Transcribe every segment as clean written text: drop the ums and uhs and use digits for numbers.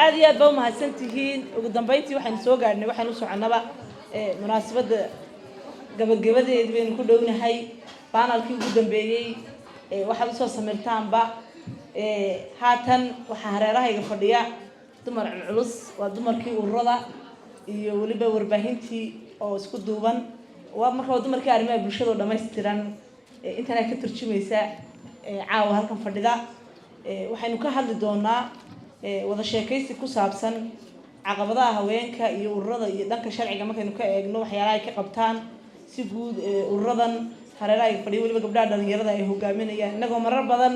Aad iyo aad baa umahadsan tihiin. Ugu dambeyntii waxaynu soo gaadhnay, waxaynu u soconnaba munaasabadda gabagabadeedi baynu ku dhownahay, panelkii ugu dambeeyey. Waxaad usoo samirtaanba. Haatan waxaa hareerahayga fadhiya dumar culculus, waa dumarkii ururada iyo weliba warbaahintii oo isku duuban. Waa marka waa dumarkii arrimaha bulshada oo dhammaystiran intan ay ka turjumaysa caawa halkan fadhida. Waxaynu ka hadli doonaa wada sheekaysi ku saabsan caqabadaha haweenka iyo ururada iyo dhanka sharciga markaynu ka eegno, waxyaalaha ay ka qabtaan si guud ururadan hareeraha fadhiya, weliba gabdhaha dhalinyarada ay hogaaminayaan. Innagoo marar badan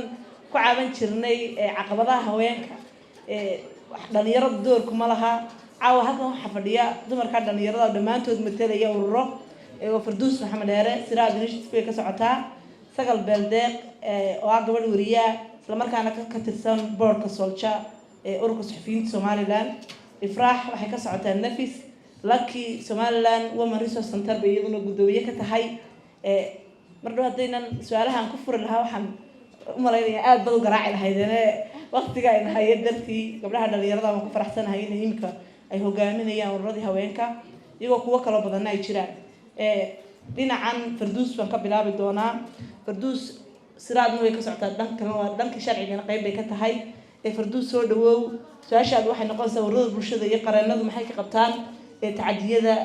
ku caban jirnay caqabadaha haweenka, dhalinyarada doorku ma laha. Caawa halkan waxaa fadhiya dumarka dhalinyarada dhammaantood matalaya ururo. Waa Farduus Maxamed Dheere, Siraad Initiative bay ka socotaa, Sagal Beeldeeq oo ah gabadh wariyaa islamarkaana ka tirsan boardka SOLJA ee ururka suxufiyiinta Somaliland, Ifraax waxay ka socotaa Nafis, Lucky Somaliland Women Resource Center bay iyaduna guddoomiye ka tahay. Mar dhow haddaynan su-aalahan ku furi lahaa, waxaan u malaynayaa aad bad u garaaci lahaydene waqtiga ayna haye dartii. Gabdhaha dhalinyarada waan ku faraxsanahay inay iminka ay hogaaminayaan ururadii haweenka, iyagoo kuwo kaloo badanna ay jiraan. Dhinacan Farduus baan ka bilaabi doonaa. Farduus Siraadna way ka socotaa, dhan kalena waa dhankii sharcigana qayb bay ka tahay. Farduus, soo dhawow. Su-aashaad waxay noqonaysaa ururada bulshada iyo qareenadu maxay ka qabtaan tacadiyada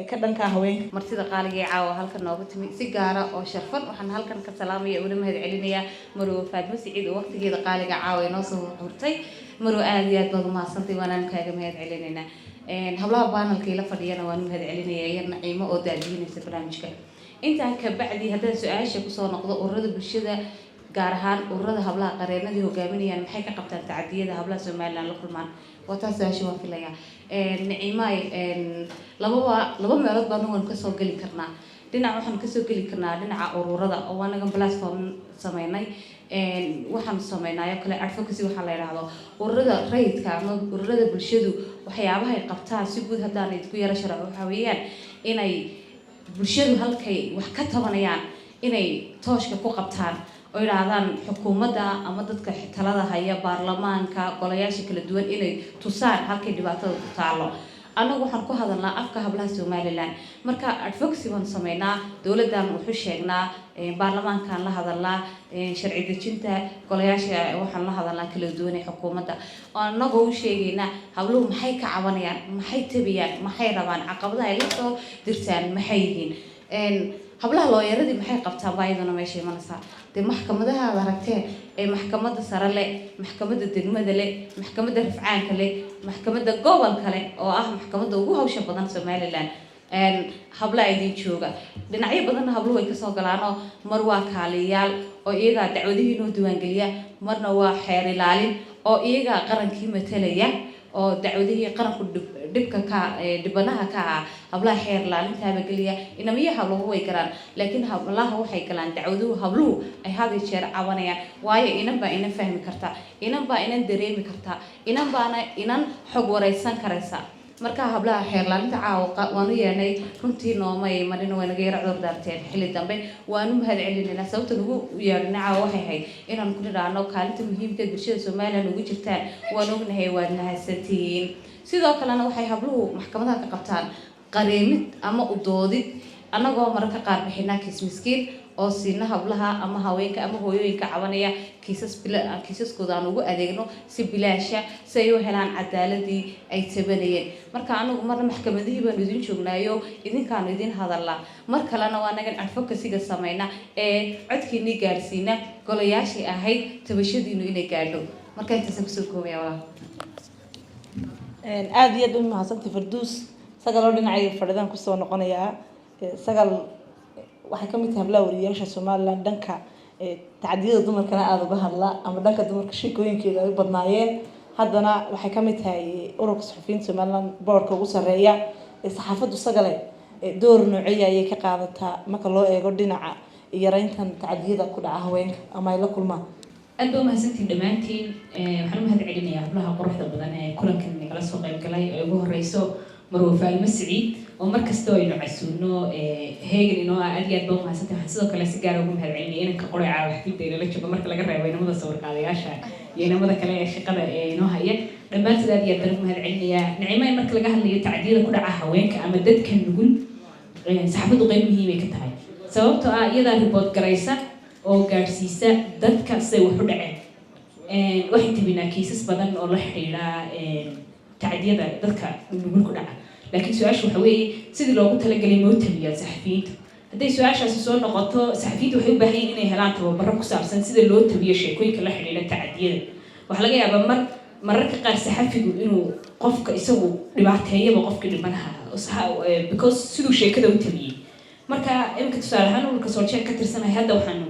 ka dhanka haweenka? Martida qaaliga ee caawa halkan nooga timi, si gaara oo sharfan waxaan halkan ka salaamaya una mahad celinayaa Marwo Faadmo Siciid oo waqtigeeda qaaliga caawa inoo soo hurtay. Marwo, aada iyo aad baad umahadsantay, waanaan kaaga mahad celinaynaa. Hablaha panelka ila fadhiyana waan u mahad celinaya, yar Naciimo oo daadihinaysa barnaamijka. Intaa kabacdi, haddaan su-aasha kusoo noqdo, ururada bulshada, gaar ahaan ururada hablaha qareenadii hogaaminayaan, maxay ka qabtaan tacadiyada hablaha Somaliland la kulmaan? Waa taas su-aasha, waan filaya Niciimaay. Lababa laba meelood baan waan kasoo geli karnaa. Dhinac waxaan kasoo geli karnaa dhinaca ururada oo anagan platform sameynay. Waxaanu sameynay oo kale advocacy waxaa la yidhaahdo. Ururada rayidka ama ururada bulshadu waxyaabahay qabtaan si guud haddaan idinku yaro sharaxo, waxaa weeyaan inay bulshadu halkay wax ka tabanayaan inay tooshka ku qabtaan oo yidhaahdaan xukuumadda ama dadka talada haya, baarlamaanka, golayaasha kala duwan, inay tusaan halkay dhibaatada ku taalo. Annagu waxaan ku hadalnaa afka hablaha Somaliland. Marka advocacy baanu sameynaa, dowladdan wuxu sheegnaa, baarlamaankaan la hadalnaa, sharci dejinta, golayaasha waxaan la hadalnaa kala duwan ee xukuumadda, oo annagoo u sheegaynaa habluhu maxay ka cabanayaan, maxay tabayaan, maxay rabaan, caqabadaha ay la soo dirtaan maxay yihiin. Hablaha lawyeradii maxay qabtaan baa iyaduna meesha imanaysaa. Dee maxkamadaha aad aragteen ee maxkamadda sare leh, maxkamadda degmada leh, maxkamadda rafcaanka leh, maxkamadda gobolka leh, oo ah maxkamadda ugu hawsha badan Somaliland, hablaha idin jooga. Dhinacyo badanna habluhu way kasoo galaanoo mar waa kaaliyayaal oo iyagaa dacwadihii noo diiwaangeliya, marna waa xeer ilaalin oo iyagaa qarankii matalaya oo dacwadihii qaranku dhibka ka dhibanaha ka ah hablaha xeer ilaalintaaba geliya. Inamiyo habluhu way galaan, laakiin hablaha waxay galaan dacwaduhu habluhu ay had iyo jeer cabanayaan, waayo inan baa inan fahmi karta, inan baa inan dareemi karta, inan baana inan xog wareysan karaysa. Marka hablaha xeer ilaalinta caawa waanu yeernay, runtii noomay marina, waa naga yara cudur daarteen xilli dambe, waanu mahad celinaynaa. Sababta nagu yeernay caawa waxay ahayd inaan ku nidhaahno kaalinta muhiimka bulshada Somaliland ugu jirtaan waan ognahay, waad mahadsantihiin. Sidoo kalena waxay habluhu maxkamadaha ka qabtaan qareemid ama udoodid, annagoo mararka qaar bixinaa kiis miskiin oo siina hablaha ama haweenka ama hooyooyinka cabanaya kiisas bila kiisaskooda aan ugu adeegno si bilaasha, si ay u helaan cadaaladii ay tabanayeen. Marka anagu marna maxkamadihii baanu idin joognaayo, idinkaanu idin hadalnaa, mar kalena waa nagan advocacyga sameyna ee codkiinii gaadhsiina golayaashii ahayd tabashadiinu inay gaadho. Marka intaasaan kusoo koobaya, walaal. Aada iyo aad u mahadsantay, Farduus. Sagaloo dhinacayga fadhidaan kusoo noqonayaa. Sagal waxay kamid tahay hablaha wariyaasha Somaliland, dhanka tacdiyada dumarkana aada uga hadla ama dhanka dumarka sheekooyinkeeda ay u badnaayeen. Haddana waxay kamid tahay ururka suxufiyiinta Somaliland boardka ugu sarreeya. Saxaafaddu, Sagale, door nooceeya ayay ka qaadataa marka loo eego dhinaca yareyntan tacdiyada ku dhaca haweenka ama ay la kulmaan? Aad baa umahadsantiin dhammaantiin. Waxaan u mahad celinayaa hablaha quruxda badan ee kulankan nagala soo qayb galay, oo ugu horeyso Marwo Faalimo Siciid oo mar kastoo aynu casuuno heegan inoo ah. Aad iyo aad baa umahadsantahay. Waxaan sidoo kale si gaara ugu mahad celinaya inanka qoray caawa xafidda inala joogo, marka laga reebo inamada sawirqaadayaasha iyo inamada kale ee shaqada ee inoo haya. Dhammaantood aad iyo aad baan ugu mahad celinayaa. Nicimo, marka laga hadlayo tacdiyada ku dhaca haweenka ama dadka nugul, saxaafaddu qayb muhiimay ka tahay, sababtoo ah iyadaa report garaysa oo gaadhsiisa dadka siday wax u dhaceen. Waxay tabinaa kiisas badan oo la xidhiidha tacdiyada dadka nugul ku dhaca, laakiin su-aashu waxa weeye, sidii loogu talagalay ma u tabiyaa saxafiyiintu? Hadday su-aashaasi soo noqoto, saxafiyiintu waxay u baahan yihin inay helaan tababaro ku saabsan sida loo tabiyo sheekooyinka la xidhiidha tacdiyada. Waxaa laga yaabaa mararka qaar saxafigu inuu qofka isagu dhibaateeyaba qofkii dhibanaha, because siduu sheekada u tabiyey. Marka iminka tusaale ahaan, ururka SOLJA ka tirsanahay hadda, waxaanu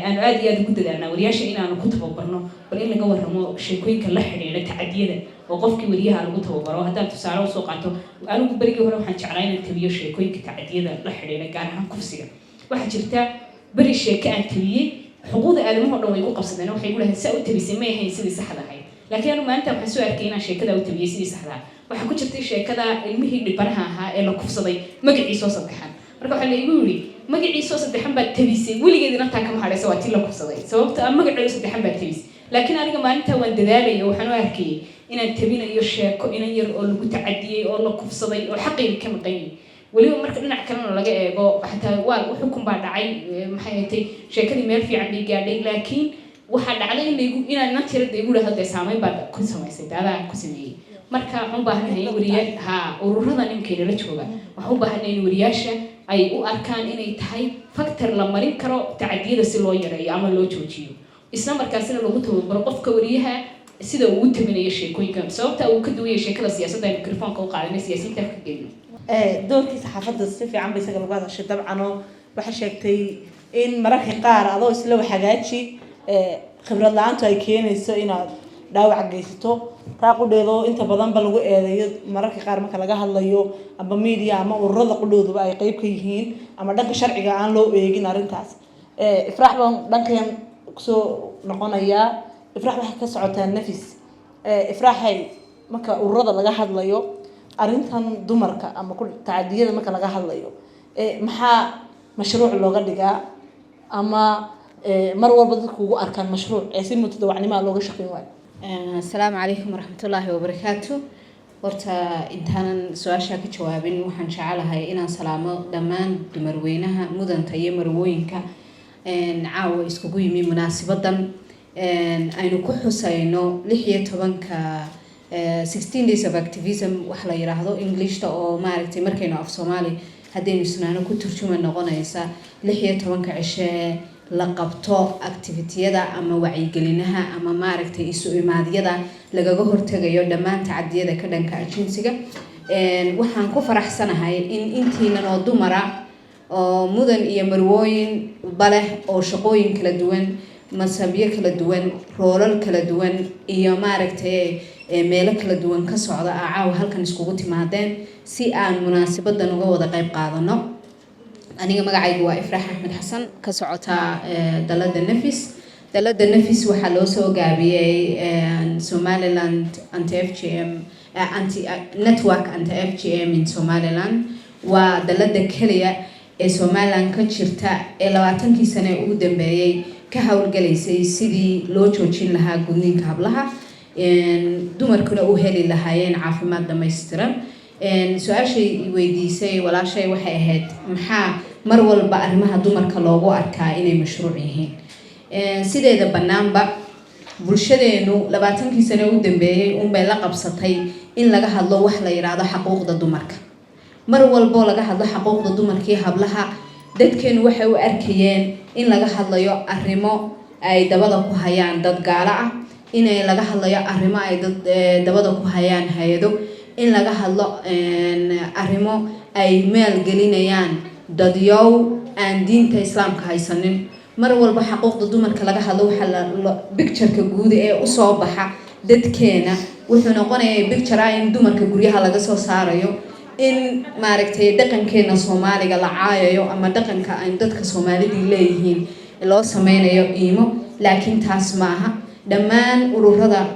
aanu aad iyo aad ugu dadaalnaa wariyaasha inaanu ku tababarno bal in laga warramo sheekooyinka la xidhiidha tacadiyada, oo qofkii wariyaha lagu tababaro. Haddaan tusaale usoo qaato, anigu berigii hore waxaan jeclaa inaan tabiyo sheekooyinka tacadiyada la xidhiidha, gaar ahaan kufsiga. Waxaa jirta beri sheeke aan tabiyey, xuquuqda aadamaha o dhan way igu qabsadeen. Waxay igu dhahdeen, "Saa u tabisay may ahayn sidii saxda ahayd." Laakiin anu maalinta waxaan soo arkay inaan sheekada u tabiyey sidii saxda ah. Waxaa ku jirtay sheekada ilmihii dhibanaha ahaa ee la kufsaday magaciisoo saddexan. Marka waxaa la igu yidhi, "Magaciisoo saddexan baad tabisay, weligeed inantaa kama hadhaysa, waa tii la kufsaday, sababto ah magaceedo saddexan baad tabisay." Laakiin aniga maalintaa waan dadaalaya oo waxaan u arkayay inaan tabinayo sheeko inan yar oo lagu tacadiyey oo la kufsaday oo xaqeedi ka maqan yahay. Weliba marka dhinac kalena laga eego, xataa waa xukun baa dhacay, maxay ahatay, sheekadii meel fiican bay gaadhay, laakiin waxaa dhacday in laygu inaan inan tirada igu dhahdo, "Dee saameyn baad ku samaysay, daadaa ku sameeyey." Marka waxaan u baahanahay in wariya ha ururada ninkaynala jooga, waxaan u baahanahay in wariyaasha ay u arkaan inay tahay factor la marin karo tacadiyada si loo yareeyo ama loo joojiyo, isla markaasina lagu tababaro qofka wariyaha sida uu u tabinayo sheekooyinka, sababta uu ka duwaya sheekada siyaasadda aynu mikrofoonka u qaadanay siyaasiyiinta afka gelino. Doorkii saxaafadda si fiican ba isaga lagu hadashay. Dabcanoo waxay sheegtay in mararka qaar adoo isla hagaaji, khibrad la-aantu ay keenayso inaad dhaawac geysato. Taa qudheedo inta badanba lagu eedeeyo mararka qaar marka laga hadlayo ama media ama ururada qudhooduba ay qeyb ka yihiin, ama dhanka sharciga aan loo eegin arrintaas. Ifraax baan dhankan kusoo noqonayaa. Ifraax waxay ka socotaa Nafis. Ifraaxay, marka ururada laga hadlayo arrintan dumarka ama ku tacadiyada marka laga hadlayo, maxaa mashruuc looga dhigaa ama mar walba dadku ugu arkaan mashruuc ee si mutadawacnimaa looga shaqeyn waayo? Asalaamu calaykum waraxmatullaahi wabarakaatu. Horta intaanan su-aashaa ka jawaabin, waxaan jecelahay inaan salaamo dhammaan dumarweynaha, mudanta iyo marwooyinka caawa iskugu yimi munaasibadan aynu ku xusayno 16-ka, 16 days of activism wax la yiraahdo Englishta, oo maaragtay markaynu af Soomaali haddaynu isnaano ku turjuma noqonaysa 16-ka cishee la qabto activity-yada ama wacyigelinaha ama maaragtay isu imaadyada lagaga hortagayo dhammaan tacadiyada ka dhanka ah jinsiga. Waxaan ku faraxsanahay in intiinan oo dumara oo mudan iyo marwooyin baleh oo shaqooyin kala duwan, masabyo kala duwan, roolal kala duwan iyo maaragtay meelo kala duwan ka socda ah caawa halkan iskugu timaadeen si aan munaasibadan uga wada qayb qaadano. Aniga magacaygu waa Ifraax Axmed Xasan, ka socota dalada Nafis. Dalada Nafis waxaa loo soo gaabiyey Somaliland Anti FGM Anti Network, Anti FGM in Somaliland. Waa dalada keliya ee Somaliland ka jirta ee 20-kii sane ugu dambeeyey ka howlgalaysay sidii loo joojin lahaa gudniinka hablaha, dumarkuna u heli lahaayeen caafimaad dhammaystiran. Su-aashay weydiisay walaashay waxay ahayd, maxaa mar walba arrimaha dumarka loogu arkaa inay mashruuc yihiin? Sideeda bannaanba bulshadeenu 20-kii sane u dambeeyey unbay la qabsatay in laga hadlo wax la yidhaahdo xaquuqda dumarka. Mar walboo laga hadlo xaquuqda dumarkii hablaha, dadkeenu waxay u arkayeen in laga hadlayo arrimo ay dabada ku hayaan dad gaalo ah, inay laga hadlayo arrimo ay dad dabada ku hayaan hay-ado, in laga hadlo arrimo ay maalgelinayaan dadyow aan diinta Islaamka haysanin. Mar walba xaquuqda dumarka laga hadlo, waxaa la picture-ka guud ee usoo baxa dadkeena wuxuu noqonayaa picture ah in dumarka guryaha laga soo saarayo, in maaragtay dhaqankeena Soomaaliga la caayayo ama dhaqanka ay dadka Soomaalidii leeyihiin loo sameynayo iimo. Laakiin taas maaha. Dhammaan ururada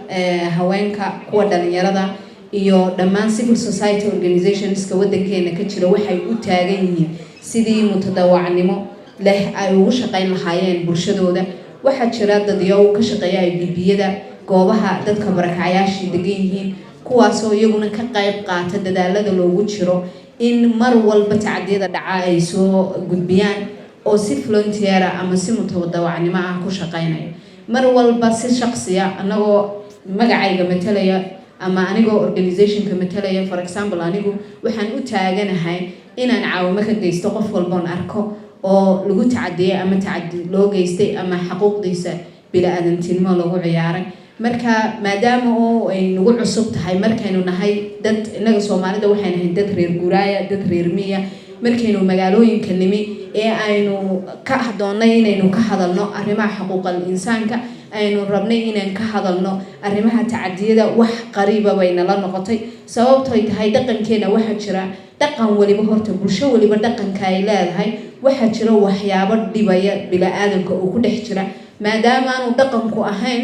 haweenka, kuwa dhalinyarada iyo dhammaan civil society organizations-ka wadankeena ka jira waxay u taagan yihiin sidii mutadawacnimo leh ay ugu shaqeyn lahaayeen bulshadooda. Waxaa jira dadyow ka shaqeeya IDP-yada. Goobaha dadka barakacayaashii degan yihiin, kuwaasoo iyaguna ka qayb qaata dadaalada loogu jiro in mar walba tacadiyada dhaca ay soo gudbiyaan, oo si volunteer ah ama si mutadawacnimo ah ku shaqeynaya. Mar walba si shaqsiya, anagoo magacayga matalaya ama anigoo organizationka matalaya, for example, anigu waxaan u taaganahay inaan caawimo ka geysto qof walboon arko oo lagu tacadiyay ama tacadi loo geystay ama xaquuqdiisa bini-aadantinimo lagu ciyaaray. Marka maadaama oo ay nagu cusub tahay, markaynu nahay dad, innaga Soomaalida waxay nahay dad reer guuraaya, dad reer miya, markaynu magaalooyinka nimi ee aynu ka doonnay inaynu ka hadalno arrimaha xuquuqal insaanka, aynu rabnay inaan ka hadalno arrimaha tacadiyada, wax qariiba bay nala noqotay. Sababtoy tahay, dhaqankeena waxaa jira, dhaqan waliba horta, bulsho waliba dhaqanka ay leedahay, waxaa jira waxyaabo dhibaya bini-aadamka oo ku dhex jira. Maadaama aanu dhaqanku ahayn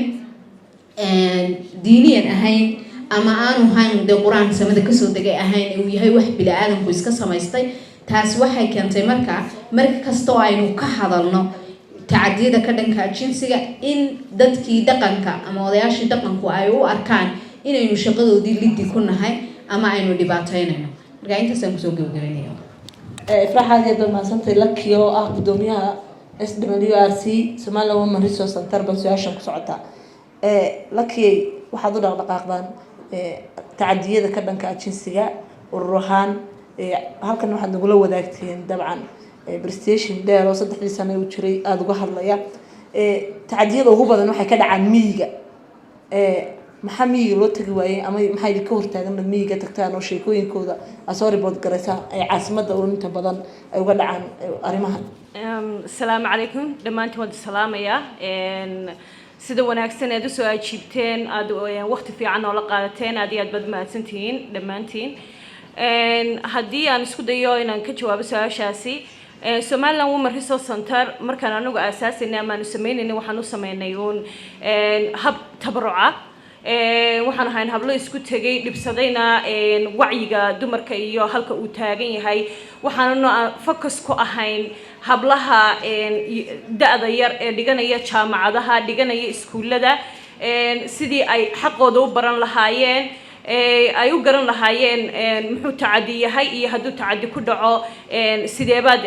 diiniyan ahayn ama aanu ahayn dee Qur-aan samada kasoo degay ahayn, uu yahay wax bini-aadamku iska samaystay, taas waxay keentay marka mar kastoo aynu ka hadalno tacadiyada ka dhanka jinsiga in dadkii dhaqanka ama odayaashii dhaqanku ay u arkaan inaynu shaqadoodii liddi ku nahay ama aynu dhibaataynayno. Marka intaasaan kusoo gabagabaynaya. Ifraax, aad iyo aad baad mahadsantay. Laki oo ah gudoomiyaha SWRC, Somaliland Women Resource Center, baan su-aashan ku socotaa. Lakiyay, waxaad u dhaqdhaqaaqdaan tacadiyada ka dhanka ah jinsiga urur ahaan. Halkan waxaad nagula wadaagteen dabcan presentation dheer oo 3dii sano uu jiray aada uga hadlaya. Tacadiyada ugu badan waxay ka dhacaan miyiga. Maxaa miyiga loo tagi waayey ama maxaa idinka hortaagan inaad miyiga tagtaan oo sheekooyinkooda aad soo report garaysaan, ay caasimadda oo inta badan ay uga dhacaan arrimahan? Asalaamu calaykum dhammaantiin, waan salaamayaa. Sida wanaagsan aad usoo ajiibteen, aad waqti fiican noola qaadateen, aad iyo aad baad mahadsantihiin dhammaantiin. Haddii aan isku dayo inaan ka jawaabo su-aashaasi, Somaliland Women Resource Center markaan anagu aasaasaynay ama aanu sameynaynay, waxaan u sameynay uun hab tabaruca. Waxaan ahayn hablo isku tegay, dhibsadayna wacyiga dumarka iyo halka uu taagan yahay. Waxaanuna focus ku ahayn hablaha da-da yar ee dhiganaya jaamacadaha, dhiganaya iskuullada, sidii ay xaqooda u baran lahaayeen, ay u garan lahaayeen muxuu tacadi yahay iyo hadduu tacadi ku dhaco sideebaad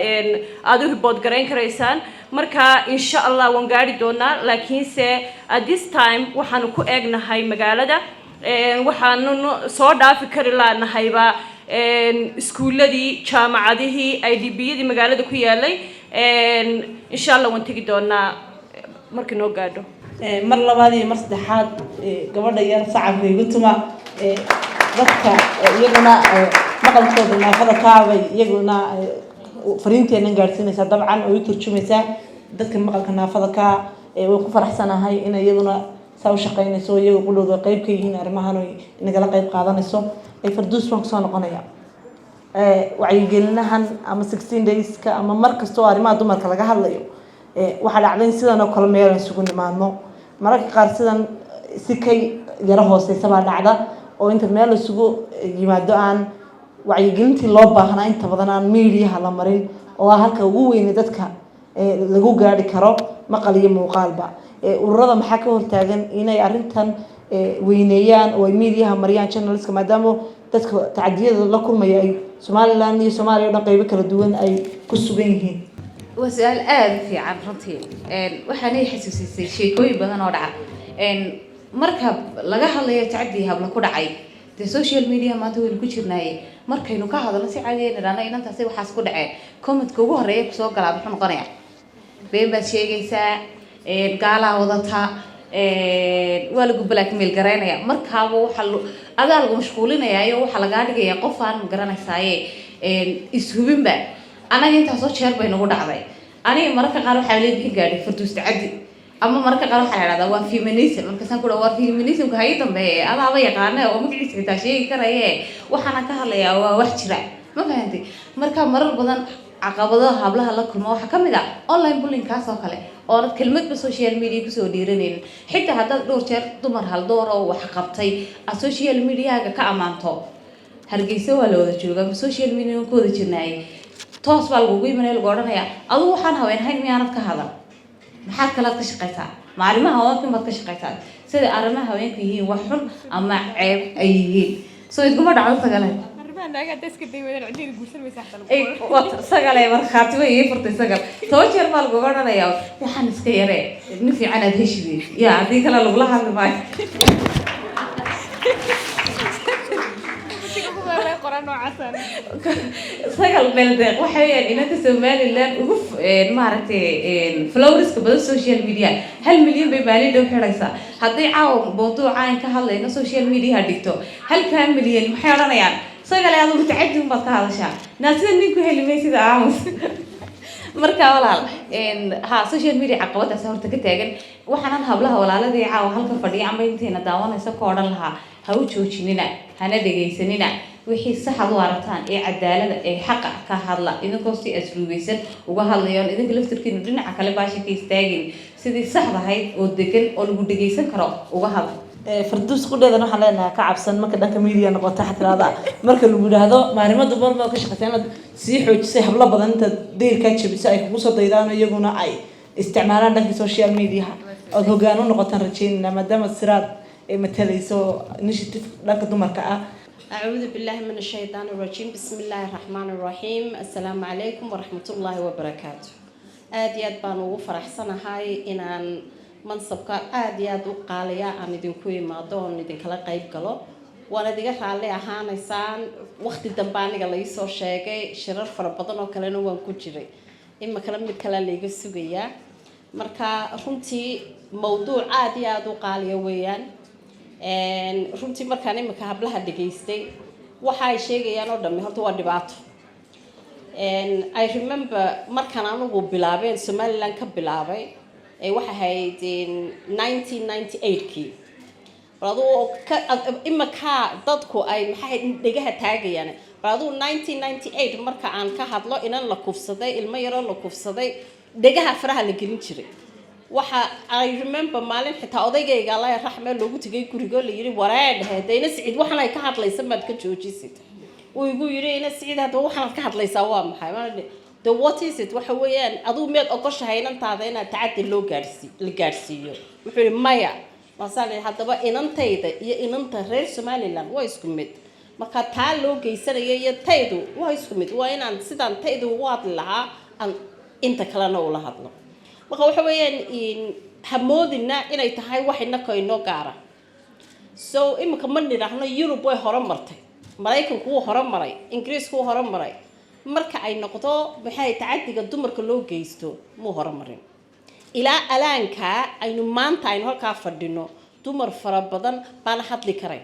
aada u report garayn karaysaan. Marka insha Allah waan gaari doonaa, laakiinse at this time waxaanu ku eegnahay magaalada. Waxaanu soo dhaafi kari laanahayba iskuulladii, jaamacadihii, IDP-yadii magaalada ku yaalay. Insha Allah waan tegi doonaa markii noo gaadho. Mar labaad iyo mar saddexaad, gabadha yar sacabka igu tuma. Dadka iyaguna maqalkooda naafada kaabay iyaguna fariinteennan gaadhsiinaysaa dabcan oo u turjumaysaa dadka maqalka naafada kaa. Way ku faraxsanahay in iyaduna saa u shaqeynayso, iyaga qudhooda qayb ka yihiin arrimahan oy nagala qayb qaadanayso. Farduus baan kusoo noqonaya. Wacyigelinahan ama 16 dayska ama mar kasta oo arrimaha dumarka laga hadlayo, waxaa dhacday in sidan oo kale meel aan isugu nimaadno. Mararka qaar sidan si ka yaro hooseysa baa dhacda, oo inta meel isugu yimaado aan wacyigelintii loo baahnaa inta badan aan miidiyaha la marin, oo ah halka ugu weyne dadka lagu gaari karo maqal iyo muuqaalba. Ururada maxaa ka hortaagan inay arrintan weyneeyaan oo ay miidiyaha mariyaan, journalistka, maadaama dadka tacadiyada la kulmaya ay Somaliland iyo Soomaaliya o dhan qeybo kala duwan ay ku sugan yihiin? Waa su-aal aada u fiican runtii. Waxaanay xasuusisay sheekooyin badan oo dhaca. Marka laga hadlayo tacadii habla ku dhacay, dee social media maanta waynu ku jirnaaye, markaynu ka hadalno si caadiya nidhaahno inantaasi waxaas ku dhaceen, commentka ugu horreeya kusoo galaa muxuu noqonayaa? Been baad sheegaysaa, gaalaa wadata, waa lagu blackmail garaynaya. Markaaba waxaa adaa lagu mashquulinayaa iyo waxaa lagaa dhigaya qof aan garanaysaaye ishubinba. Anaga intaasoo jeer bay nagu dhacday. Aniga mararka qaar waxaa lee bixin gaadhay Farduus Tacaddi, ama mararka qaar waxaa la idhahdaa waa feminism. Markaasaan ku dhaha, waa feminismka hayi dambeeye, adaaba yaqaana oo magaciisa xitaa sheegi karaye, waxaana ka hadlayaa waa wax jira, ma fahantay? Marka marar badan caqabadaha hablaha la kulma waxaa kamid ah online bullying kaas oo kale, oonad kelmadba social media kusoo dhiiranaynin. Xitaa haddaad dhowr jeer dumar haldoor oo wax qabtay aad social mediaga ka ammaanto, Hargeysa waa la wada joogaa, ma social media ku wada jirnaayay, toos baa lagugu imanaya, lagu odhanaya, adigu waxaan haween hayn miyaanad ka hadal? Maxaad kalaad ka shaqaysaa? Maalimaha haweenkan baad ka shaqaysaa? Sida arrimaha haweenku yihiin wax xun ama ceeb ay yihiin. So idguma dhacdo, Sagale? Sagale markhaati way ii furtay. Sagal 10 jeer baa laguga odhanayaa, waxaan iska yaree, nin fiican aad heshideen ya, haddii kale lagula hadli maayo. Sagal Meldeeq waxa weeyaan inanta Somaliland ugu maaragtay followerska badan social media. 1 milyan bay maalin dhow xidhaysaa. Hadday caawa mawduuca aan ka hadlayno social media dhigto, halkaa milyan maxay odhanayaan? Sagale, adigu tacadi unbaad ka hadashaa, naa sida nin ku heli maysida, aamus. Marka walaal, ha, social media caqabadaas horta ka taagan. Waxaanan hablaha walaaladii caawa halka fadhiya ama inteena daawanaysa ka odhan lahaa, ha u joojinina, hana dhegaysanina. Wixii saxad u aragtaan ee cadaalada ee xaqa ka hadla, idinkoo si asluubeysan uga hadlayoon, idinka laftirkiinu dhinaca kale baasha ka istaagin, sidii saxda ahayd oo degan oo lagu dhegaysan karo uga hadla. Farduus qudheedan waxaan leenahay, ka cabsan marka dhanka media noqoto, waxaa tirahdaa marka lagu yidhaahdo maarimada balba ka shaqeysa inaad sii xoojisay, hablo badan intaad deyrkaa jabiso ay kugu soo daydaan, iyaguna ay isticmaalaan dhanka social mediaha, ood hoggaan u noqotaan rajeynayna, maadaama Siraad ay matalayso initiative dhanka dumarka ah. أعوذ بالله من الشيطان الرجيم، بسم الله الرحمن الرحيم، السلام عليكم ورحمة الله وبركاته. Aad iyo aad baan ugu faraxsanahay inaan mansabka aad iyo aad u qaaliya aan idinku imaado oon idinkala qayb galo. Waana idiga raalli ahaanaysaan, waqti dambe aniga la iisoo sheegay, shirar fara badan oo kalena waan ku jiray, imikana mid kalea laiga sugayaa. Marka runtii mawduuc aad iyo aada u qaaliya weeyaan. Runtii markaan imika hablaha dhageystay, waxa ay sheegayaan oo dhammi horta waa dhibaato. I remember markaan anigu bilaabeen Somaliland ka bilaabay, waxay ahayd 1998kii. Bal adugu imakaa dadku ay maxay dhegaha taagayaan. Bal adugu 1998 marka aan ka hadlo inan la kufsaday, ilmo yaroo la kufsaday, dhegaha faraha la gelin jiray. Waxa I remember maalin xitaa odaygayga, Allah raxme, loogu tegay gurigoo la yiri, wareedhe de ina Siciid waxan ay ka hadlaysa maad ka joojisid? Uu igu yiri, ina Siciid, hadaba waxaanaad ka hadlaysaa waa maxay? The what is it? Waxa weeyaan, adigu miyaad ogoshahay inantaada inaad tacadi loo gaarsii la gaadhsiiyo? Wuxuu yihi maya. Maasaan haddaba inantayda iyo inanta reer Somaliland waa isku mid. Marka taa loo geysanaya iyo taydu waa isku mid, waa inaan sidaan taydu ugu hadli lahaa aan inta kalena ula hadlo. Marka waxa weeyaan, hamoodina inay tahay wax inaka inoo gaara. So iminka ma nidhaahno Yurub way hore martay, Maraykanku wuu hore maray, Ingiriisku wuu hore maray. Marka ay noqdo maxay tacadiga dumarka loo geysto, muu hore marin. Ilaa alaankaa aynu maanta aynu halkaa fadhino, dumar fara badan baana hadli karayn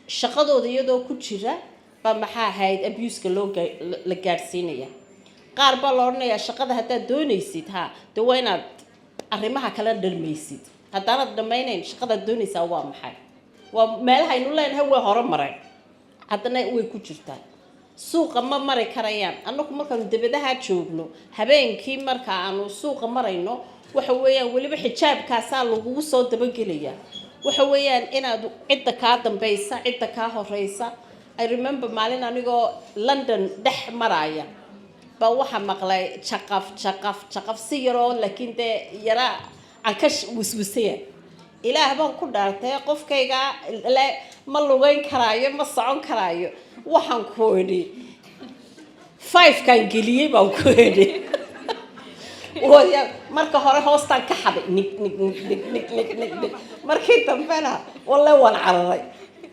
shaqadooda iyadoo ku jira baa maxaa ahayd abuseka loo la gaadhsiinaya. Qaar baa la odhanayaa, shaqada haddaad doonaysid, ha dee waa inaad arrimaha kala dhammaysid, haddaanad dhammaynayn shaqadaad doonaysaa waa maxay? Waa meelaha aynu leenahay way hore mareen, haddana way ku jirtaa. Suuqa ma mari karayaan. Annagu markaanu debadaha joogno habeenkii, marka aanu suuqa marayno, waxa weeyaan weliba xijaabkaasaa lagugu soo dabagelayaa. Waxa weeyaan inaad cidda kaa dambaysa, cidda kaa horeysa. I remember maalin anigoo London dhex maraya baa waxaa maqlay jaqaf jaqaf jaqaf, si yaroo laakiin dee yara aan ka wiswisaya. Ilaah baan ku dhaartay, qofkayga le ma lugeyn karaayo, ma socon karaayo. Waxaan ku idhi fivekaan geliyey baan ku idhi. Marka hore hoostaan ka xaday, nig nig nig nig nig nig nig nig. Markii dambena walle waan cararay.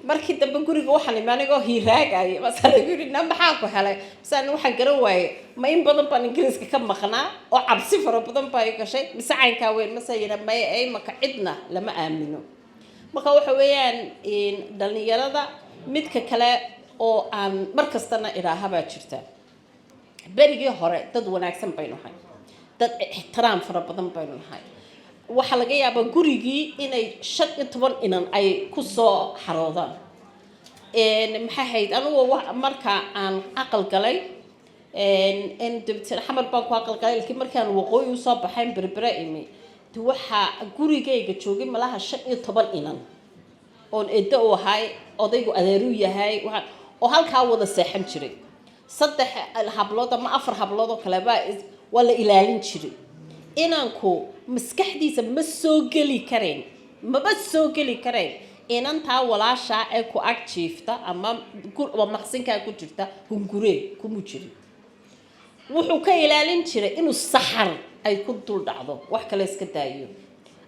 Markii dambe guriga waxaan imi anigoo hiiraagaya. Masaa lagu yidhi, na maxaa ku helay? Masaan waxaan garan waayey, ma in badan baan Ingiriiska ka maqnaa oo cabsi fara badan baa i gashay, mise caynkaa weyn? Mase yidha maya, imaka cidna lama aamino. Marka waxa weeyaan dhalinyarada, midka kale oo aan mar kastana idhaaha baa jirta. Berigii hore dad wanaagsan baynu nahay, dad ixtiraam fara badan baynu nahay. Waxaa laga yaabaa gurigii inay 15 inan ay ku soo xaroodaan. Maxay ahayd, anugu marka aan aqal galay, Xamar baan ku aqal galay, laakiin markaan waqooyi usoo baxayn, Berbera imi, de waxaa gurigayga joogay malaha 15 inan oon eeddo u ahay, odaygu adeeru yahay, oo halkaa wada seexan jiray. Saddex hablood ama afar hablood oo kaleba waa la ilaalin jiray. Inanku maskaxdiisa ma soo geli karayn. Maba soo geli kareen inantaa walaashaa ee ku ag jiifta ama maqsinkaa ku jirta. Hunguree kumu jirin. Wuxuu ka ilaalin jiray inuu saxar ay ku dul dhacdo. Wax kale iska daayo,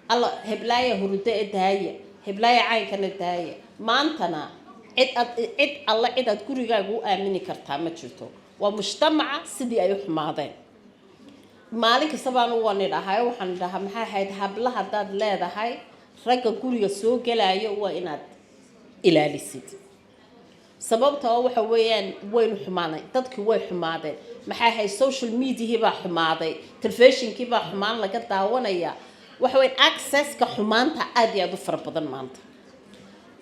alla heblaaya hurdo ee daaya, heblaaya caynkana daaya. Maantana cid ad cid alla cid aad gurigaaga u aamini kartaa ma jirto. Waa mujtamaca sidii ay u xumaadeen. Maalin kasta baan waan idhahay, waxaan idhahaa, maxay ahayd, habla haddaad leedahay, ragga guriga soo gelaayo waa inaad ilaalisid. Sababta oo waxa weeyaan, waynu xumaanay, dadkii way xumaadeen. Maxay ahayd, social mediahii baa xumaaday, telefishinkii baa xumaan laga daawanaya. Waxa weyan, accesska xumaanta aad iyo aada u fara badan maanta.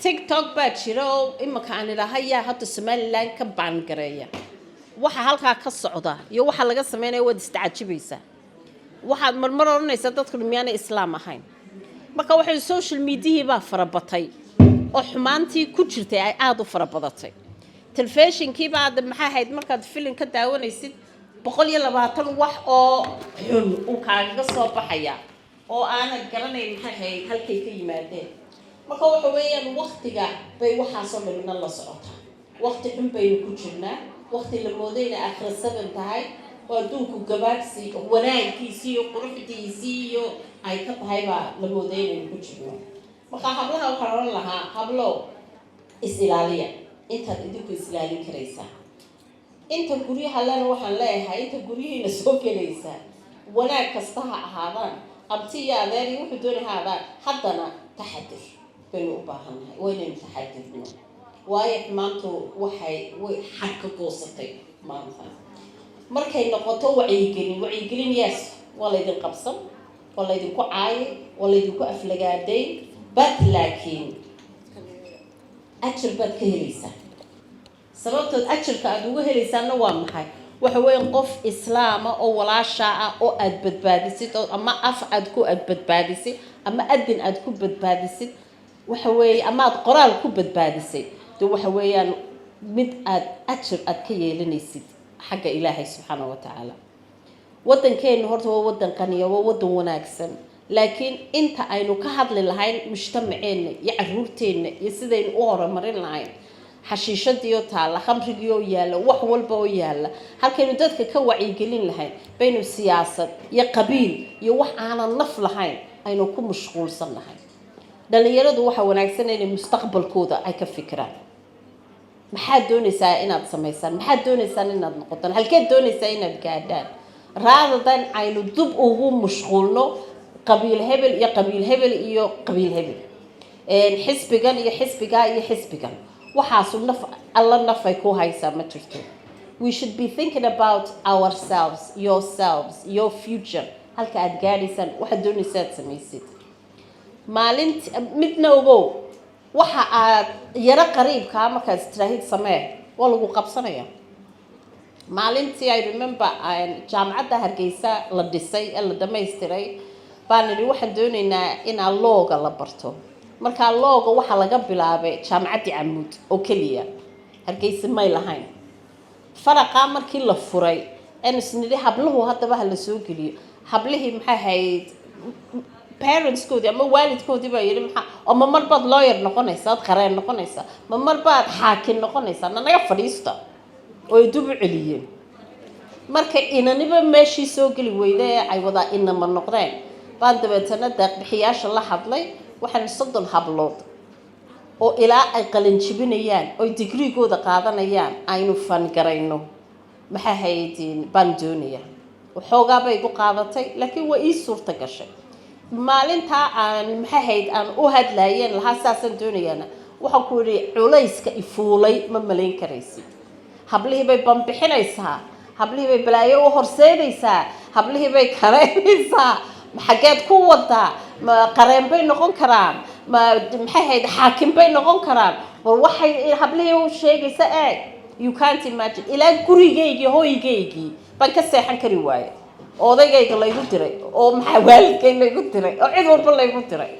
TikTok baa jira oo imika aan idhaha yaa hadda Somaliland ka baangareeya. Waxa halkaa ka socda iyo waxa laga sameynaya waad istacajibaysaa. Waxaad marmar odhanaysaa, dadku miyaanay islaam ahayn? Marka waxay social mediahii baa farabatay oo xumaantii ku jirtay ay aada u fara badatay. Telefishinkii baa, maxay ahayd, markaad filin ka daawanaysid, 120 wax oo xun uu kaagaga soo baxaya oo aanad garanayn, maxay ahayd, halkay ka yimaadeen. Marka waxa weeyaan, waktiga bay waxaasoo dhamina la socotaa. Wakti xun baynu ku jirnaa, wakti la moodayna aakhira saban tahay oo adduunku gabaabsi wanaagiisii iyo quruxdiisii iyo ay ka tahay baa la mooday inaynu ku jirno. Marka hablaha waxaan odhan lahaa, hablo, is ilaaliya intaad idinku is ilaalin karaysaa. Inta guryaha lena waxaan leeyahay, inta guryihiina soo gelaysaa, wanaag kasta ha ahaadaan, abti iyo adeer iyo wuxuu doonay ha ahaadaan, haddana taxadir baynu u baahannahay. Waa inaynu taxadirno, waayo xumaantu waxay way xag ka goosatay maanta. Markay noqoto wacyigelin, wacyigelin, yes, waa laydin qabsan, waa laydinku caayay, waa laydinku aflagaaday, but laakiin ajar baad ka helaysaa. Sababtood ajarka aada uga helaysaana waa maxay? Waxa weeye, qof islaama oo walaashaa ah oo aada badbaadisid, oo ama af aad ku aad badbaadisid ama adin aad ku badbaadisid, waxa weeye, ama aad qoraal ku badbaadisay, de waxa weeyaan mid aad ajar aad ka yeelanaysid xagga Ilaahay subxaana wa tacaala. Waddankeenu horta waa waddan qaniya, waa waddan wanaagsan, laakiin inta aynu ka hadli lahayn mujtamaceenna iyo caruurteenna iyo sidaynu u horumarin lahayn, xashiishadiioo taalla, khamrigiioo yaalla, wax walba oo yaalla, halkaynu dadka ka wacyigelin lahayn, baynu siyaasad iyo qabiil iyo wax aanan naf lahayn aynu ku mashquulsan lahayn. Dhalinyaradu waxaa wanaagsan inay mustaqbalkooda ay ka fikiraan. Maxaad doonaysaa inaad samaysaan? Maxaad doonaysaan inaad noqotaan? Halkeed doonaysaa inaad gaadhaan? Rather than aynu dub ugu mashquulno qabiil hebel iyo qabiil hebel iyo qabiil hebel, xisbigan iyo xisbigaa iyo xisbigan, waxaasu naf alla nafay ku haysaa ma jirto. We should be thinking about ourselves, yourselves, your future, halka aad gaadhaysaan, waxaad doonaysa aad samaysid. Maalint midna ogow, waxa aad yaro qariibkaa markaad istiraahid samee, waa lagu qabsanaya. Maalintii, I remember, Jaamacadda Hargeysa la dhisay ee la dhamaystiray, baan idhi waxaan doonaynaa inaa lawga la barto. Markaa lawga waxaa laga bilaabay Jaamacaddii Camuud oo keliya, Hargeysa may lahayn. Faraqaa markii la furay een isnidhi habluhu haddaba ha la soo geliyo, hablihii, maxay ahayd, parentskoodii ama waalidkoodii baa yidhi, maxaa oo ma mar baad lawyer noqonaysaa, ad qareen noqonaysaa, ma mar baad xaakin noqonaysaa, na naga fadhiista, oo ay dub u celiyeen. Marka inaniba meeshii soo geli weyda ee ay wadaa inama noqdeen, baan dabeetana deeqbixiyaasha la hadlay. Waxaan 30 hablood oo ilaa ay qalinjibinayaan oy digriigooda qaadanayaan aynu fangarayno, maxaa haydin, baan doonaya. Waxoogaa bay igu qaadatay, laakiin waa ii suurta gashay. Maalintaa aan, maxay hayd, aan u hadlaayeen lahaa saasaan doonayaana, waxaan ku yidhi, culayska ifuulay ma malayn karaysid. Hablihii bay bambixinaysaa, hablihii bay balaayo u horseedaysaa, hablihii bay karaynaysaa. Xaggeed ku wadaa? Ma qareen bay noqon karaan? Ma, maxay hayd, xaakim bay noqon karaan? War waxay hablihii u sheegaysa eeg, you can't imagine. Ilaa gurigaygii, hoygaygii baan ka seexan kari waaye. Odaygayga laygu diray oo maxaa waalidkay laygu diray oo cid walba laygu diray.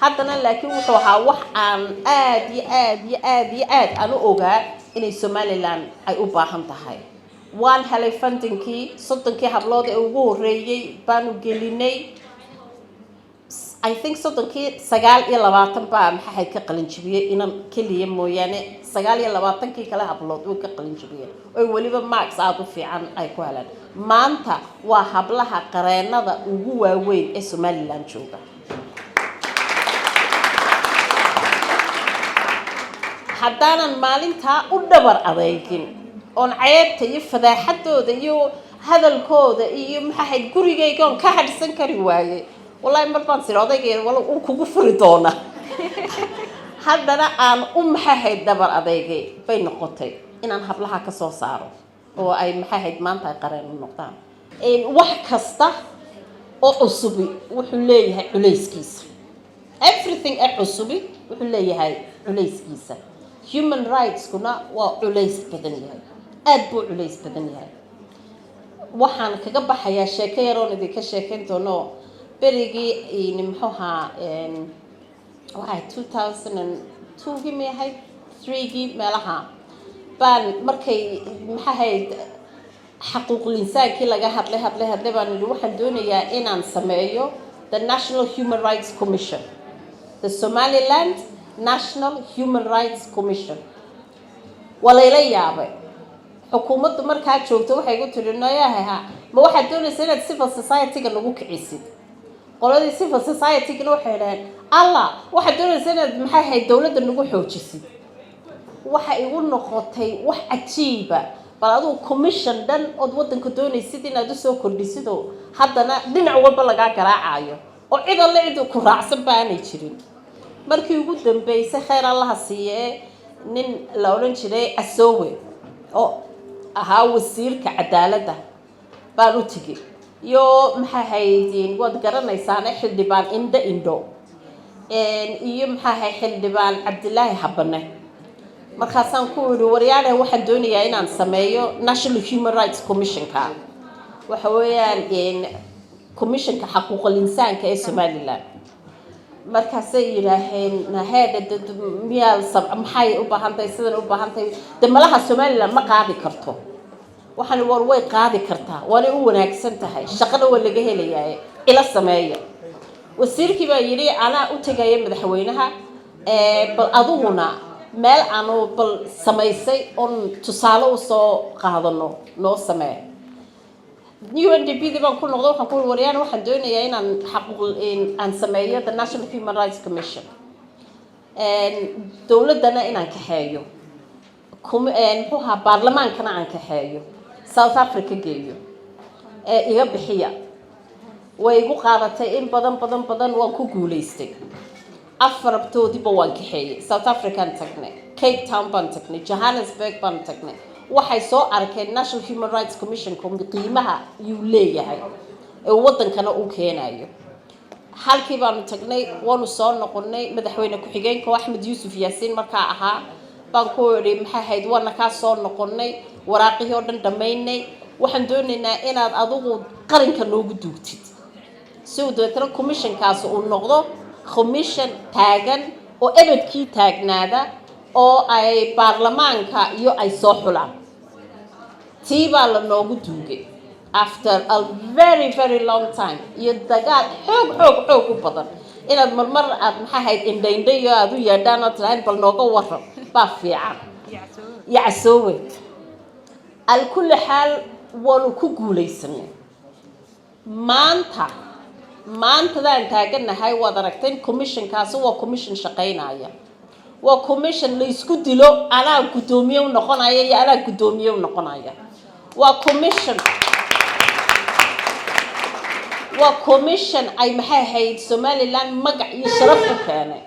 Haddana laakiin wuxuu ahaa wax aan aad iyo aad iyo aad iyo aad aan u ogaa inay Somaliland ay u baahan tahay. Waan helay fundingkii, 30kii hablood ee ugu horreeyey baanu gelinay. I think 30-kii 29 baa maxay ka qalin jabiyey, inan keliya mooyaane. 29-kii kale hablood way ka qalin jabiyeen, oy weliba marks aada u fiican ay ku heleen. Maanta waa hablaha qareenada ugu waaweyn ee Somaliland jooga. Haddaanan maalintaa u dhabar adeygin oon ceebta iyo fadaaxadooda iyo hadalkooda iyo maxaa ahayd gurigayga oon ka hadhsan kari waayey, wallahi mar baan siri odaygay wala uu kugu furi doonaa, haddana aan u maxaa ahayd dhabar adeygay bay noqotay inaan hablaha ka soo saaro oo ay maxaa ahayd maanta ay qareen u noqdaan. Wax kasta oo cusubi wuxuu leeyahay culayskiisa. Everything ee cusubi wuxuu leeyahay culayskiisa. Human rightskuna waa culays badan yahay, aada buu culays badan yahay. Waxaan kaga baxayaa sheeko yaroon idinka sheekeyn doono. Berigii, muxuu ahaa, waxay 2002-gii may ahayd, 3-gii meelaha baan, markay maxaa ahayd xaquuqul insaankii laga hadlay hadlay hadlay, baan yidhi waxaan doonayaa inaan sameeyo the National Human Rights Commission, the Somaliland National Human Rights Commission. Waa layla yaabay. Xukuumaddu markaa joogto waxay ku tiri, "Noyaha, ma waxaad doonaysaa inaad civil society-ga nagu kicisid?" Qoladii civil society-gana waxay dhaheen, "Allah, waxaad doonaysaa inaad maxay ahayd dowladda nagu xoojisid." Waxa igu noqotay wax cajiiba. Bal adigu commission dhan ood waddanka doonaysid inaad usoo kordhisidoo haddana dhinac walba lagaa garaacayo oo cid alle cid ku raacsan ba aanay jirin. Markii ugu dambeysay, kheyr Allaha siiye, nin la odhan jiray Asowe oo ahaa wasiirka cadaaladda baan u tegey, iyo maxaa ahayd, waad garanaysaane, xildhibaan Indho Indho iyo maxaa ahayd xildhibaan Cabdilaahi Habane. Markaasaan ku idhi, "Waryaale, waxaan doonayaa inaan sameeyo National Human Rights Commissionka, waxa weeyaan commissionka xaquuqal insaanka ee Somaliland." Markaasay yidhaaheen, "Naheedha, miyaa maxay u baahan tahay sidan u baahan tahay de? Malaha Somaliland ma qaadi karto." Waxaan war, "Way qaadi kartaa, waanay u wanaagsan tahay, shaqana waa laga helayaa, ila sameeya." Wasiirkii baa yidhi, "Anaa u tegaya madaxweynaha, bal adiguna meel aanu bal samaysay oon tusaale usoo qaadano noo samee." UNDP dii baan ku noqdo. Waxaan ku waryaan, "Waxaan doonayaa inaan xaquuq aan sameeyo the National Human Rights Commission, dowladdana inaan kaxeeyo, muxuu ahaa, baarlamaankana aan kaxeeyo, South Africa geeyo, ee iga bixiya." Way igu qaadatay in badan badan badan. Waan ku guulaystay. Afarabtoodiiba waan kaxeeyey. South African tagnay, Cape Town baan tagnay, Johannesburg baan tagnay. Waxay soo arkeen National Human Rights Commission qiimaha yuu leeyahay ee waddankana u keenayo. Halkii baanu tagnay, waanu soo noqonnay. Madaxweyne ku-xigeenka oo Axmed Yuusuf Yaasiin markaa ahaa baan ku idhi, "Maxay ahayd, waana kaa soo noqonnay, waraaqihii oo dhan dhammaynay, waxaan doonaynaa inaad adigu qaranka noogu duugtid si uu dabeetana commissionkaasi uu noqdo commission taagan oo ebedkii taagnaada oo ay baarlamaanka iyo ay soo xulaan." Tii baa la noogu duugay after a very very long time iyo dagaal xoog xoog xoog u badan. Inaad marmar aad maxaa ahayd indha indha iyo aada u yeedhaan oo tirahayn, "Bal nooga waran," baa fiican. Yacasoowe, alkulli xaal waanu ku guulaysanay. Maanta, maantadaan taaganahay, waad aragteen, commissionkaasi waa commission shaqaynaya, waa commission la isku dilo anaa guddoomiye u noqonaya iyo anaa guddoomiye u noqonaya. Waa commission ay maxay ahayd Somaliland magac iyo sharaf u keenay.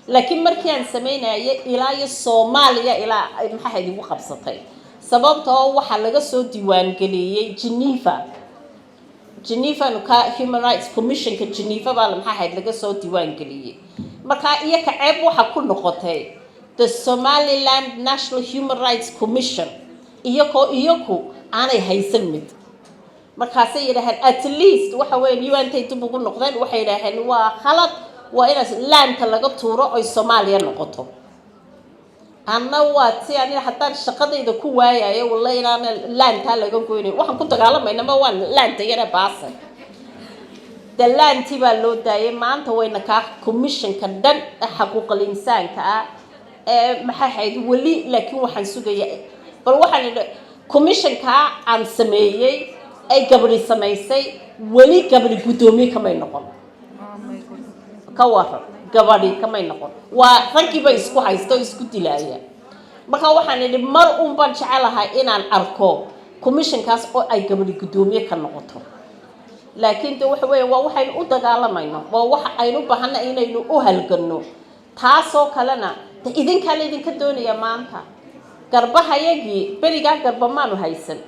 Laakiin markii aan samaynayay, ilaa iyo Soomaaliya ilaa ay maxay ahayd igu qabsatay, sababtoo waxaa laga soo diiwaangeliyey Geneva. Geneva ka Human Rights Commissionka Geneva baa maxay ahayd laga soo diiwaangeliyey. Markaa iyo ka ceeb waxa ku noqotay the Somaliland National Human Rights Commission, iyakoo iyaku aanay haysan mid. Markaasay yidhaaheen, at least waxa weeye UNtay dib ugu noqdeen, waxay yidhaaheen, "Waa khalad, waa inaas laanta laga tuuro oy Soomaaliya noqoto." Anna waa ti ani haddaan shaqadayda ku waayayo, walla inaana laantaa laga goynayn. Waxaan ku dagaalamayna ma waan laanta yare baasa. Dallaantii baa loo daayay. Maanta wayna kaa commissionka dhan ee xaquuqal insaanka ah ee maxay ahayd weli. Laakiin waxaan sugayaa, bal waxaan idhi, commissionkaa aan sameeyey ay gabadhi samaysay, weli gabadhi guddoomiye kamay noqon. Ka waran? Gabadhi kamay noqon. Waa raggii bay isku haysta oo isku dilaaya. Marka waxaan idhi, mar un baan jecelahay inaan arko commissionkaas oo ay gabadhi guddoomiye ka noqoto. Laakiin de waxa weya, waa waxaynu u dagaalamayno, waa waxa aynu u baahana inaynu u halganno. Taasoo kalena de idinkaa la idinka doonaya. Maanta garbahayagii berigaa garba maanu haysan,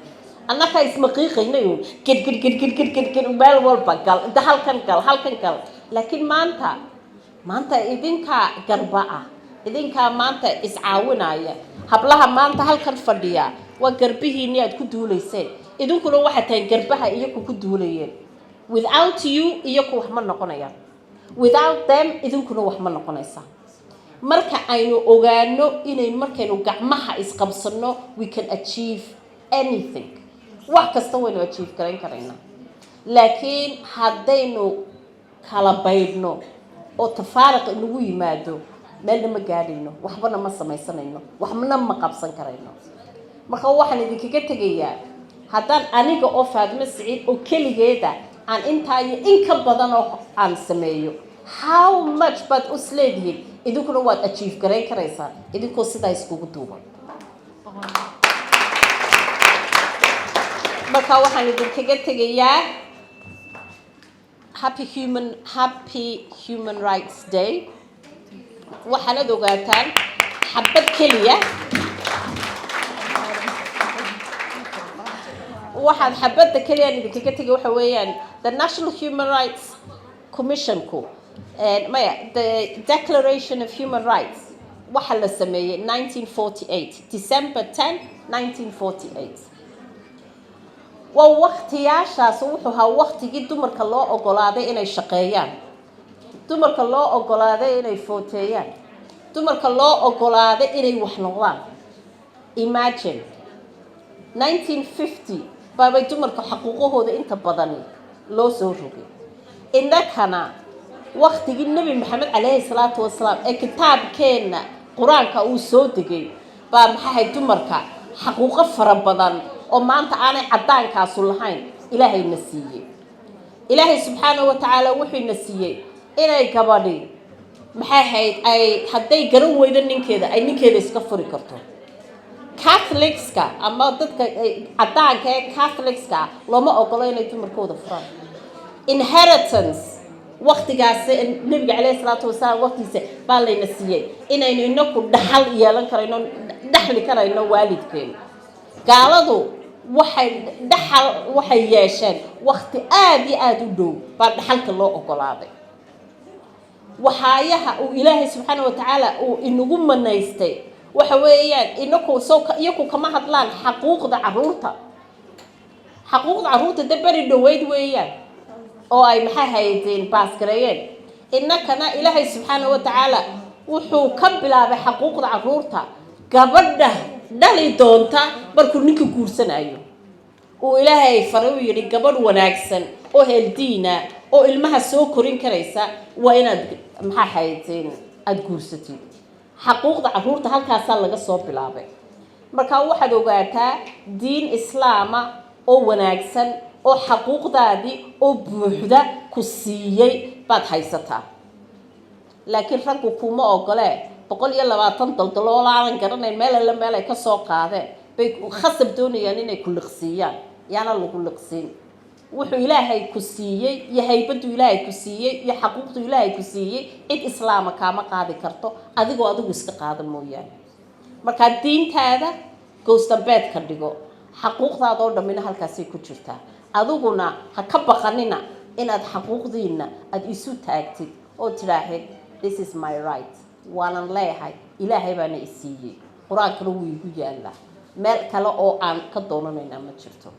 annakaa ismaqiiqaynay uun, ged ged ged ged ged ged ged, meel walba gal, inta halkan gal, halkan gal. Laakiin maanta idinkaa garba ah, idinkaa maanta iscaawinaya. Hablaha maanta halkan fadhiya waa garbihiinii aad ku duulayseen. Idinkuna waxaad tahay garbaha iyaku ku duulayeen. Without you, iyaku wax ma noqonayaan. Without them, idinkuna wax ma noqonaysaa. Marka aynu ogaano inay markaynu gacmaha isqabsano, we can achieve anything. Wax kasta waynu achieve garayn karaynaa. Laakiin haddaynu kala baydhno oo tafaariq inagu yimaado, meelna ma gaadhayno, waxbana ma samaysanayno, waxna ma qabsan karayno. Marka waxaan idinkaga tegayaa, haddaan aniga oo Faatimo Siciid oo keligeeda aan intaa iyo in ka badan oo aan sameeyo, how much baad us leedihiin idinkuna waad achieve garayn karaysaan idinkoo sidaa iskugu duuban? Marka waxaan idinkaga tegayaa happy Human Rights Day. Waxaanad ogaataan xabad keliya, waxaan xabadda keliya aan idinkaga tegay waxa weeyaan, the National Human Rights Commissionku, maya, the Declaration of Human Rights waxa la sameeyey 1948, December 10, 1948. Waa waktiyaashaas, wuxuu ahaa waktigii dumarka loo ogolaaday inay shaqeeyaan, dumarka loo ogolaaday inay footeeyaan, dumarka loo ogolaaday inay wax noqdaan. Imagine, 1950 baabay dumarka xaquuqahooda inta badani loo soo rogay. Innakana waktigii Nebi Maxamed calayhi salaatu wasalaam ee kitaabkeenna Qur-aanka uu soo degay baa maxahay dumarka xaquuqo fara badan oo maanta aanay caddaankaasu lahayn Ilaahayna siiyey. Ilaahay subxaanahu wa tacaala wuxuuna siiyey inay gabadhi maxay ahayd ay hadday garan weydo ninkeeda, ay ninkeeda iska furi karto. Catholicska ama dadka caddaanka ee Catholicska looma ogolo inay dumarkooda furaan. Inheritance waktigaas Nebiga caleyhi salaatu wasalaam waqtigiisa baa layna siiyey inaynu inaku dhaxal yeelan karayno, dhaxli karayno waalidkeena. Gaaladu waxay dhaxal waxay yeesheen wakti aada iyo aada u dhow baa dhaxalka loo ogolaaday. Waxaayaha uu Ilaahay subxaana wa tacaala uu inagu manaystay waxa weeyaan, inaku soo iyaku kama hadlaan xaquuqda caruurta. Xaquuqda caruurta de beri dhaweyd weeyaan oo ay maxay haydeen baas gareeyeen. Innakana Ilaahay subxaana wa tacaala wuxuu ka bilaabay xaquuqda caruurta gabadha dhali doonta markuu ninka guursanayo, uu Ilaahay faray, uu yidhi, "Gabadh wanaagsan oo heldiina oo ilmaha soo korin karaysa waa inaad maxaa haydeen aada guursatid." Xaquuqda caruurta halkaasaa laga soo bilaabay. Marka waxaad ogaataa, diin Islaama oo wanaagsan oo xaquuqdaadii oo buuxda ku siiyey baad haysataa. Laakiin raggu kuma ogolee. 120 daldalool aanan garanayn meel alle meel ay ka soo qaadeen bay khasab doonayaan inay ku liqsiiyaan. Yaana lagu liqsiin. Wuxuu Ilaahay ku siiyey iyo haybaduu Ilaahay ku siiyey iyo xaquuqdu Ilaahay ku siiyey, cid Islaama kaama qaadi karto, adigoo adigu iska qaada mooyaane. Markaa diintaada goosdambeedka dhigo, xaquuqdaada oo dhammina halkaasay ku jirtaa. Adiguna ha ka baqanina inaad xaquuqdiina aada isu taagtid oo tidhaahid, "This is my right, waanan leeyahay, Ilaahay baana i siiyey, Qur-aankana wuu igu yaalaa, meel kale oo aan ka doonanaynaa ma jirto."